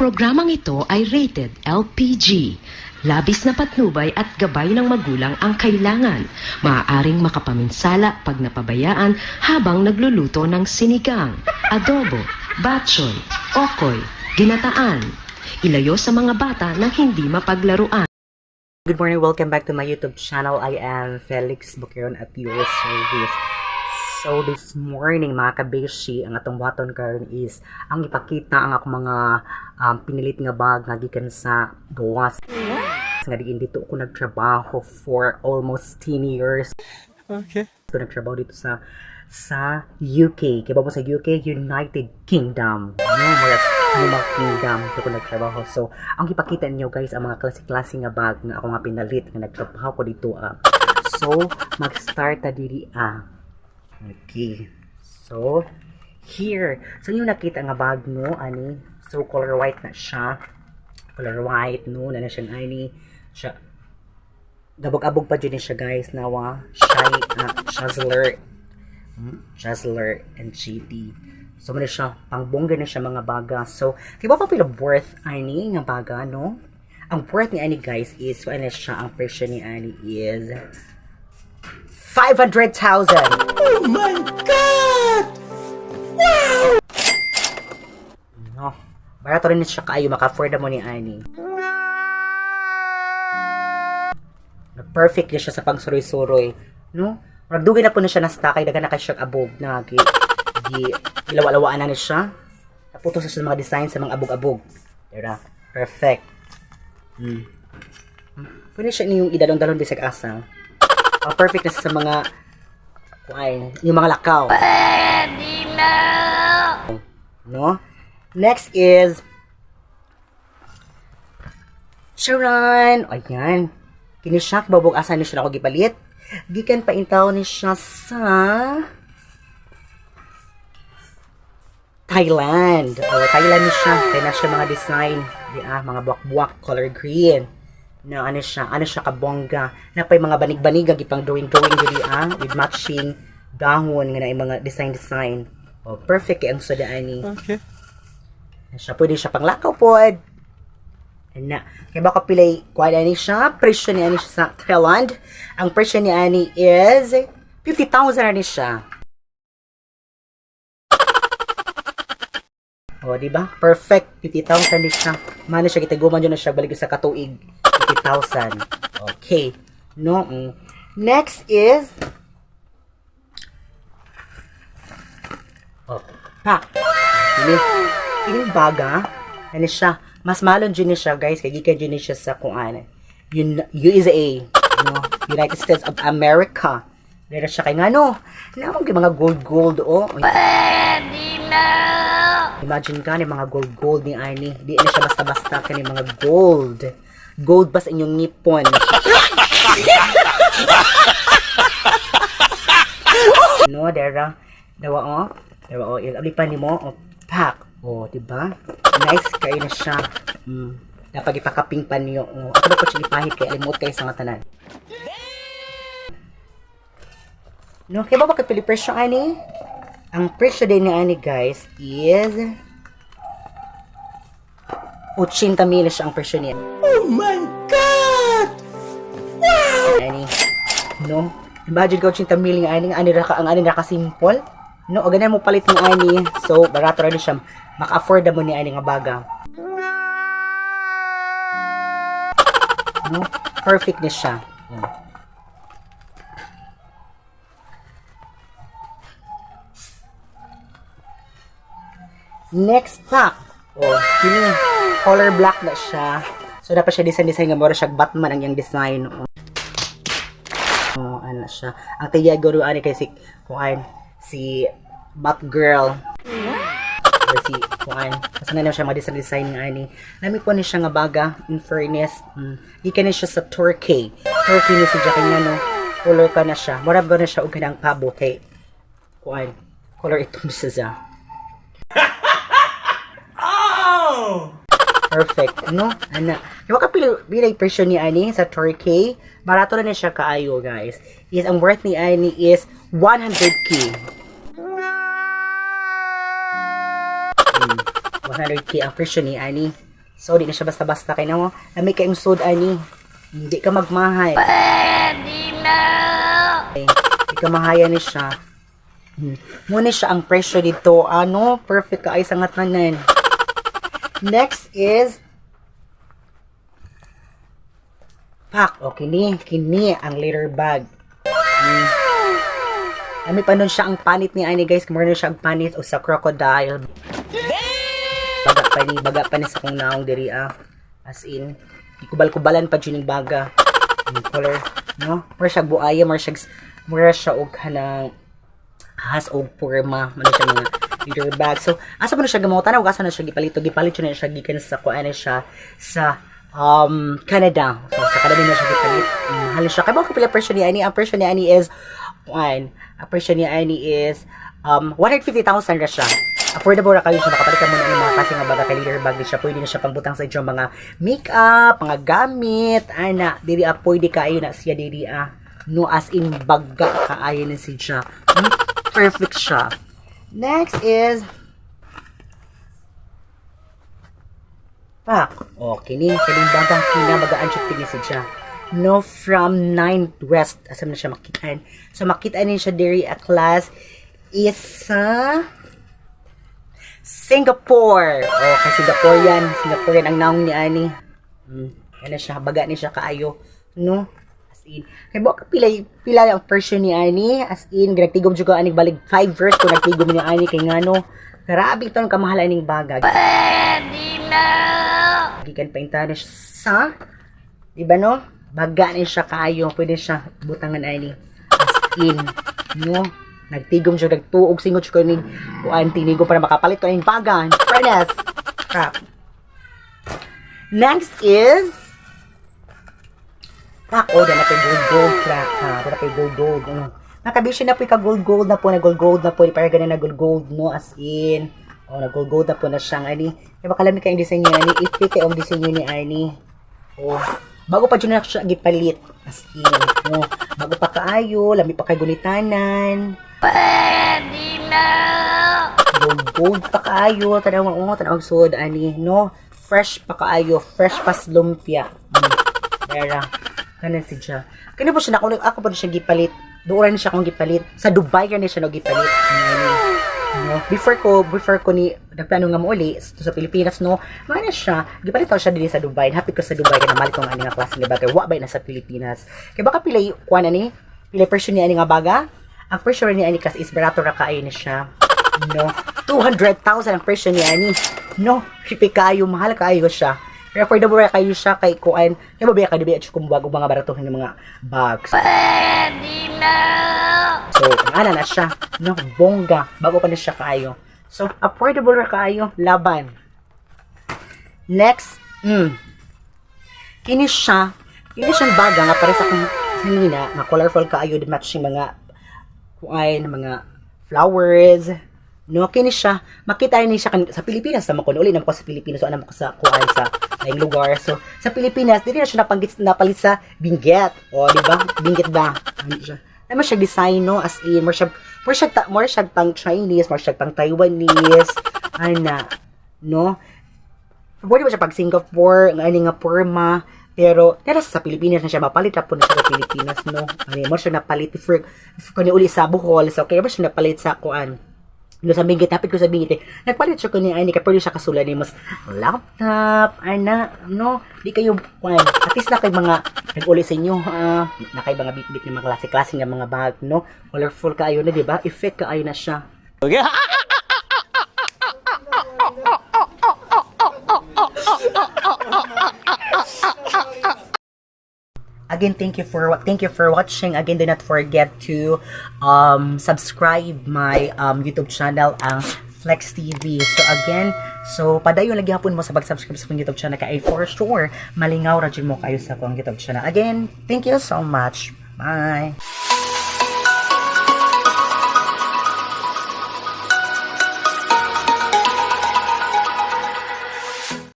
Programang ito ay rated LPG. Labis na patnubay at gabay ng magulang ang kailangan. Maaaring makapaminsala pag napabayaan habang nagluluto ng sinigang, adobo, batchoy, okoy, ginataan. Ilayo sa mga bata na hindi mapaglaruan. Good morning, welcome back to my YouTube channel. I am Felix Boqueron at your service. So this morning, mga kabeshi, ang atong buhaton karon is ang ipakita ang akong mga pinilit nga bag nga gikan sa gawas. Nga diin dito ako nagtrabaho for almost 10 years. Okay. So nagtrabaho dito sa UK. Kaya ba mo sa UK? United Kingdom. No, mga mga kingdom dito ko nagtrabaho. So, ang ipakita ninyo, guys, ang mga klase-klase nga bag nga ako nga pinalit nga nagtrabaho ko dito. So, mag-start ta diri ah. Okay. So, here. So, yung nakita nga bag, no, ani. So, color white na siya. Color white, no, na na siya, ani. Siya, gabog-abog pa dyan siya, guys, nawa. Shy, Chancellor. Chancellor and GT. So, muna siya, pangbongga na siya mga baga. So, di ba pa pila worth, ani, nga baga, no? Ang worth ni ani, guys, is, so, ano siya, ang presyo ni ani is 500,000! Oh my God! No. Barato rin siya kaayo, maka-afford mo ni ani. Perfect na siya sa pagsuroy-suroy. No? Murag dugay na po na siya na stock kay daghan na kay siya abog na gi gi gilawalawaan na ni siya. Naputo sa siya mga design sa mga abog-abog. Dira. Perfect. Pwede siya niyong idalon-dalon bisag asa. Ang perfect na siya sa mga kuay, yung mga lakaw. No? Next is Sharon! Ayan. Kini siya, babog asa ni siya ako gipalit. Gikan pa intaw ni siya sa Thailand. O, Thailand ni siya. Kaya na siya mga design. Di ah, mga buwak-buwak, color green. Na ano siya kabongga. Na pa'y mga banig-banig, ang ipang drawing-drawing diri ah, with matching dahon nga na yung mga design-design. O, perfect kay ang sudaan ni. Okay. Na siya, pwede siya panglakaw pod. Na. Kaya baka pilay, kuha ni siya, presyo ni ani siya sa Thailand. Ang presyo ni ani is 50,000 ani siya. O, di ba? Perfect. 50,000 ni siya. Mano siya, kita guman na siya, balik sa katuig. 50,000. Okay. No. Next is oh, pack. Ini, ining baga, ano siya, mas malon dyan ni siya, guys, kay gikan dyan ni siya sa kung ano, yun, USA, no? United States of America. Meron siya kay ngano, naamang mga gold gold, oh. Imagine ka ni mga gold gold ni Arnie. Di na siya basta-basta ka ni mga gold. Gold ba sa inyong ngipon? No, dera. Dawa oh. Dawa oh. Ilablipan ni mo. Oh, pack. Oh, di ba? Nice kayo na siya. Dapat ipakaping pa niyo. Oh, ako na po siya ipahit kay alimot kayo sa nga tanan. No, kaya ba bakit pili presyo ani? Ang presyo din ni ani, guys, is 80 mil siya ang presyo niya. Oh my God! Ani. No? Imagine ka 80 mil nga ani, ang ani ra ka, ang ani ra ka simple. No, o ganyan mo palit ng ani. So, barato ra ni siya. Maka-afford mo ni ani nga baga. No? Perfect ni siya. Oh. Next pack. Oh, kini color black na siya. So dapat siya design-design nga mura siya Batman ang iyang design. Oh. Oh, ano siya. Ang tiya guru ani kay si kuan si Batgirl. Or si kuan. Kasi na siya mga design design nga ani. Nami ko ni siya nga baga in fairness. Gikan ni siya sa Turkey. Turkey ni si Jackie nga no. Color ka na siya. Mura ba na siya og kanang pabo kay kuan. Color itong siya. Oh! Perfect. No? Ana. Yung ka pila pila presyo ni ani sa Turkey, barato na ni siya kaayo, guys. Is ang worth ni ani is 100K. 100K ang presyo ni ani. So di na siya basta-basta kay namo. Lami kayong sud ani. Hindi ka magmahay. Pwede na. Di ka mahaya ni siya. Muna siya ang presyo dito. Ano? Perfect ka ay sa ngatanan. Next is pack. O, kini. Kini ang leather bag. Ami pa nun siya ang panit ni ani, guys. Kumara siya ang panit o sa crocodile. Baga pa ni sa kong naong diri ah. As in, ikubal-kubalan pa dyan yung baga. Yung color, no? Mura siya buaya, mura siya og kanang has og porma, ano siya mga leather bag. So, asa mo na siya gamaw? Tanaw, asa na siya gipalito? Gipalit na siya gikan sa kuan na siya sa Canada. So, sa Canada na siya gipalit. Mahal siya. Kaya ba pila presyo ni ani? Ang presyo ni ani is one. Ang presyo ni ani is 150,000 ra siya. Affordable ra kayo siya. Makapalit ka muna ng mga klase nga baga kay leather bag di siya. Pwede na siya pangbutang sa inyong mga makeup, mga gamit, ana, diri ah, pwede kaayo na siya diri ah. No, as in baga kaayo na siya. Perfect siya. Next is pak. O, kini, kining bagang kinabagaan siya kini siya. No, from 9 West. Asa man siya makitaan. So, makita ni siya diri a class is sa Singapore. O, kay Singaporean. Singaporean ang naong ni ani. Ano siya, baga ni siya kaayo. No? As in, kay buka pila pila ang version ni ani, as in nagtigom jud ko ani balik 5 verse ko nagtigom ni ani kay ngano. Grabe ito ang kamahal aning baga. Pwede na. Gikan pa na siya sa, di ba no? Baga ni siya kaayo, pwede siya butangan ani. As in, no? Nagtigom siya, nagtuog singot siya ko ni kuan tinigo para makapalit ko aning baga. Fairness. Crap. Next is Pak, oh, dala kay gold gold crack ha. Dala kay gold gold. Ano. Nakabisyo na po ka gold gold na po, na gold gold na po, para ganun na gold gold no, as in. Oh, na gold gold na po na siyang ani. Di ba kalami kayong design niya ani? Ifi kay ang design ni ani. Oh, bago pa dyan na siya gipalit. As in, no. Bago pa kaayo, lami pa kay gunitanan. Pwede na. Gold gold pa kaayo, tanaw oh, tanaw sud ani, no. Fresh pa kaayo, fresh pas lumpia. Pera. Kanan si siya. Kani po siya na ako po siya gipalit. Doon na siya akong gipalit. Sa Dubai na siya no gipalit. No? Before ko ni nagplano nga mouli sa Pilipinas no. Mana siya, gipalit ako siya dili sa Dubai. Happy ko sa Dubai kay namalit ko ang ani nga klase nga bagay. Wa bay na sa Pilipinas. Kay baka pila kuan ani, pila presyo ni ani nga baga. Ang presyo ni ani kas is barato ra kaayo ni siya. No, 200,000 ang presyo ni ani. No, hipi kaayo, mahal kaayo siya. Pero affordable ra kayo siya kay kuan. Kay mabiya ka dibi at kung bago mga baratuhin ng mga bags. Pwede na. So, ang ana na siya, no, bongga, bago pa na siya kaayo. So, affordable ra kaayo, laban. Next, kini siyang baga nga pare sa akong kanina, nga colorful kaayo di matching mga kuan, mga flowers. No, kini siya, makita ni siya sa Pilipinas naman ko, uli naman ko sa Pilipinas, so naman ko sa kuan sa laing lugar. So, sa Pilipinas, dili na siya napanggit, napalit sa Benguet. O, di ba? Benguet ba? Ano siya? Ano siya design, no? As in, more siya pang Chinese, more siya pang Taiwanese, ana, no? Pwede ba siya pag Singapore, nga ani nga porma, pero sa Pilipinas na siya mapalit na po na siya sa Pilipinas, no? Ani mo siya napalit before kuni uli sa Bohol, so kaya mo siya napalit sa kuan. No, sa Benguet, hapit ko sa Benguet, eh. Nagpalit siya ko ni ani kay pwede siya kasulan ni mas laptop, ana, no? Di kayo kuan. At least na kay mga nag-uli sa inyo, na kay mga bit-bit ng mga klase-klase nga mga bag, no? Colorful kaayo na, di ba? Effect kaayo na siya. Okay. Again, thank you for watching. Again, do not forget to subscribe my YouTube channel, ang Flex TV. So again, so padayon lagi hapon mo sa pag-subscribe sa akong YouTube channel kay for sure malingaw ra jud mo kayo sa akong YouTube channel. Again, thank you so much. Bye.